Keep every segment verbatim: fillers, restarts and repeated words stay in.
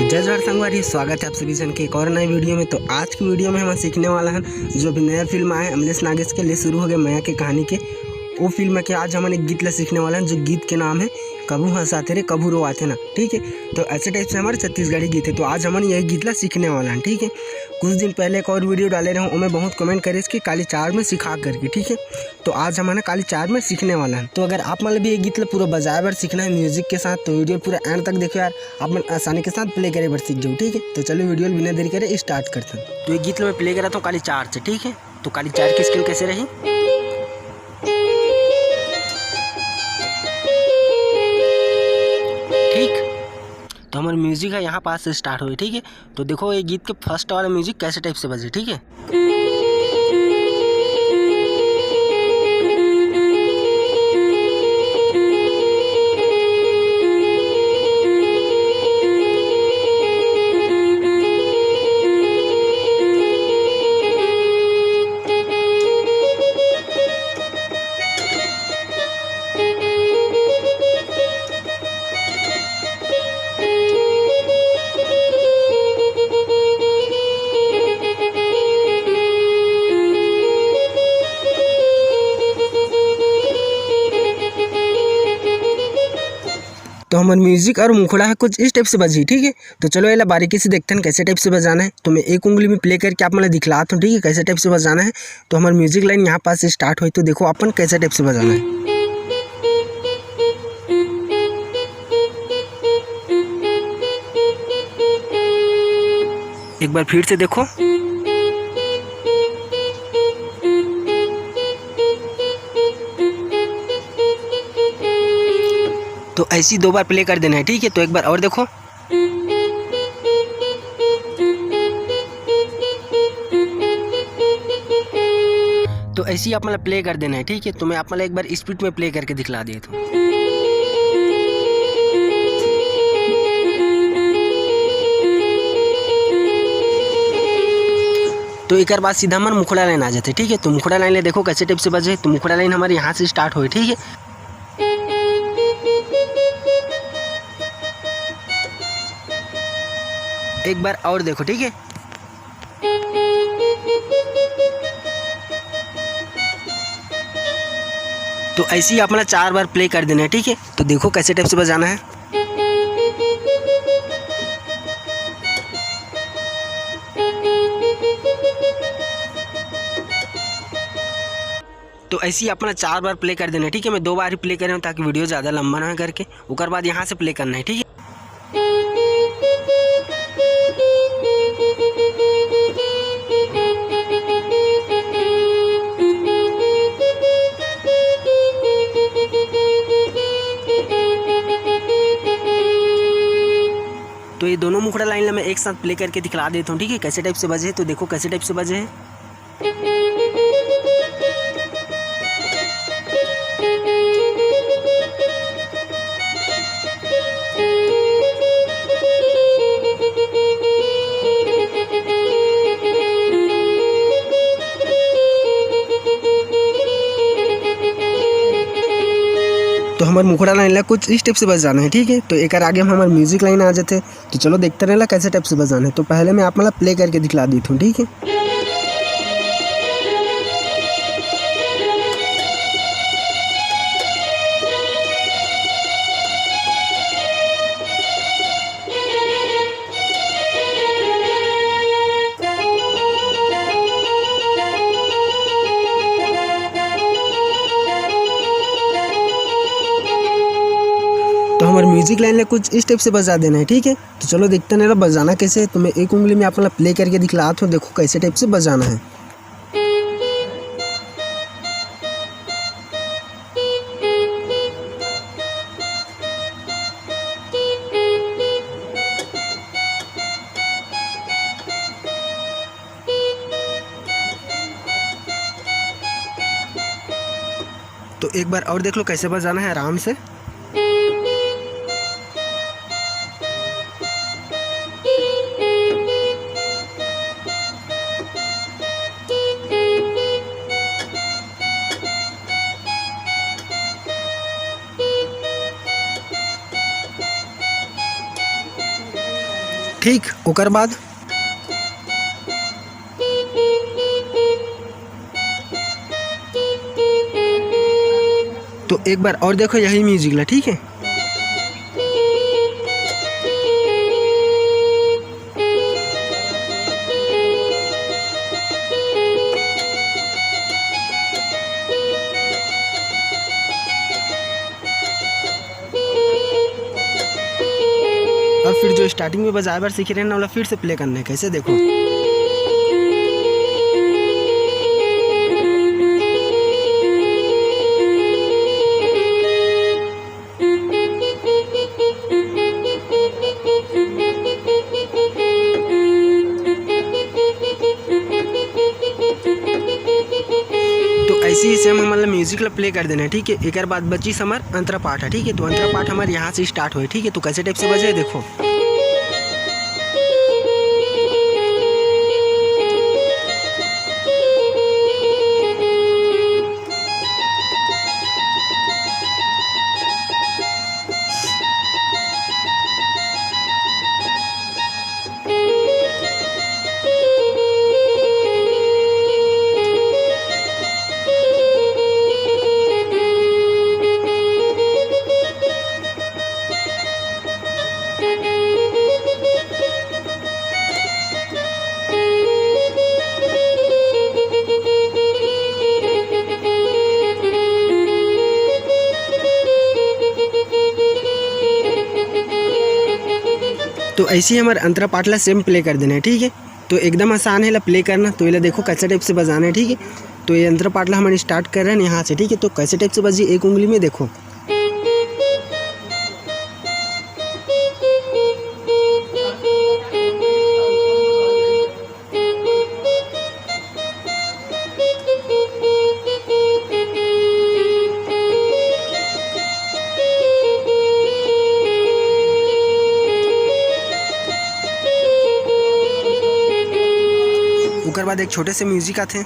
जय जोहार संगवारी, स्वागत है आप सभी जन के एक और नए वीडियो में। तो आज की वीडियो में हम सीखने वाला हन जो अभी नया फिल्म आया है अमलेश नागेश के, ले शुरू हो गए मया के कहानी के, वो फिल्म के आज हमन एक गीत ला सीखने वाला हन जो गीत के नाम है कभू हंसाथे रे कभू रोवाथे ना। ठीक है, तो ऐसे टाइप से हमारे छत्तीसगढ़ी गीत है, तो आज हमन यही गीत ला सीखने वाला हन। ठीक है, कुछ दिन पहले एक और वीडियो डाले रहे हूँ, ओमे बहुत कमेंट करे इसके काली चार में सिखा करके। ठीक है, तो आज हमन काली चार में सीखने वाला हन। तो अगर आप मन ल भी ये गीत ला पूरा बजाए बर सीखना है म्यूजिक के साथ, तो वीडियो पूरा एंड तक देखो यार, आप मन आसानी के साथ प्ले करे बर सीख जाओ। ठीक है, तो चलो वीडियो ल बिना देरी करे स्टार्ट करते हैं। तो ये गीत ला मैं प्ले कराता हूँ काली चार से। ठीक है, तो काली चार की स्केल कैसे रही? ठीक, तो हमारे म्यूजिक है यहाँ पास से स्टार्ट हुए। ठीक है, तो देखो ये गीत के फर्स्ट वाला म्यूजिक कैसे टाइप से बजे। ठीक है, तो हमर म्यूजिक और मुखड़ा है कुछ इस टाइप से बजही। ठीक है, तो चलो एला बारीकी से देखते हैं कैसे टाइप से बजाना है। तो मैं एक उंगली में प्ले करके आप मन ला दिखलात हूँ। ठीक है, कैसे टाइप से बजाना है। तो हमर म्यूजिक लाइन यहाँ पास से स्टार्ट होई, तो देखो अपन कैसे टाइप से बजाना है। एक बार फिर से देखो। तो ऐसी दो बार प्ले कर देना है। ठीक है, तो एक बार और देखो। तो ऐसे ही आप मन ला प्ले कर देना है। ठीक है, तो मैं आप मन ला एक बार स्पीड में प्ले करके दिखला देत हूँ। तो एकर बाद सीधा हमर मुखड़ा लाइन आ जाथे। ठीक है, तो मुखड़ा लाइन ले देखो कैसे टाइप से बजे। तो मुखड़ा लाइन हमारे यहाँ से स्टार्ट होए। ठीक है, एक बार और देखो। ठीक है, तो ऐसे ही आप मन ला चार बार प्ले कर देना है। ठीक है, तो देखो कैसे टाइप से बजाना है। तो ऐसे ही आप मन ला चार बार प्ले कर देना है। ठीक है, मैं दो बार ही प्ले करे हूँ ताकि वीडियो ज़्यादा लंबा ना हो करके। ओकर बाद यहाँ से प्ले करना है। ठीक है, तो ये दोनों मुखड़ा लाइन ला मैं एक साथ प्ले करके दिखला देता हूँ। ठीक है, कैसे टाइप से बजे, तो देखो कैसे टाइप से बजे है। तो हमर मुखड़ा लाइन ला कुछ इस टाइप से बजाना है। ठीक है, तो एकर आगे हम हमर म्यूजिक लाइन आ जाथे। तो चलो देखते रहेला कैसे टाइप से बजाना है। तो पहले मैं आप मन ला प्ले करके दिखला देत हूँ। ठीक है, तो हमर म्यूजिक लाइन ला कुछ इस टाइप से बजा देना है। ठीक है, तो चलो देखते हैं ना बजाना कैसे है। तो मैं एक उंगली में आप मन ला प्ले करके दिखलात हूँ, देखो कैसे टाइप से बजाना है। तो एक बार और देख लो कैसे बजाना है आराम से। ठीक, ओकर बाद तो एक बार और देखो यही म्यूजिक ला, ठीक है। अब फिर जो स्टार्टिंग में बजाए बर सीखे रहे ना, ओला फिर से प्ले करना है। कैसे, देखो। तो ऐसे ही सेम हमन ला म्यूजिक ला प्ले कर देना है, ठीक है। एकर बाद बचिस हमर अंतरा पाठ है, ठीक है। तो अंतरा पाठ हमर यहाँ से स्टार्ट होए, ठीक है। तो कैसे टाइप से बजे, देखो। तो ऐसे ही हमर अंतरा पाठ ला सेम प्ले कर देना है, ठीक है। तो एकदम आसान है ला प्ले करना। तो एला देखो कैसे टाइप से बजाना है, ठीक है। तो ये अंतरा पाठ ला हमन स्टार्ट कर रहे हैं यहाँ से, ठीक है। तो कैसे टाइप से बजी, एक उंगली में देखो। ओकर बाद एक छोटे से म्यूजिक आथे।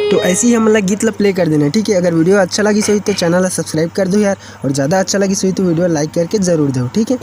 तो ऐसे ही हमन ला गीत ला प्ले कर देना है, ठीक है। अगर वीडियो अच्छा लगिस होही तो चैनल ला सब्सक्राइब कर दो यार, और ज़्यादा अच्छा लगिस होही तो वीडियो लाइक करके जरूर दो, ठीक है।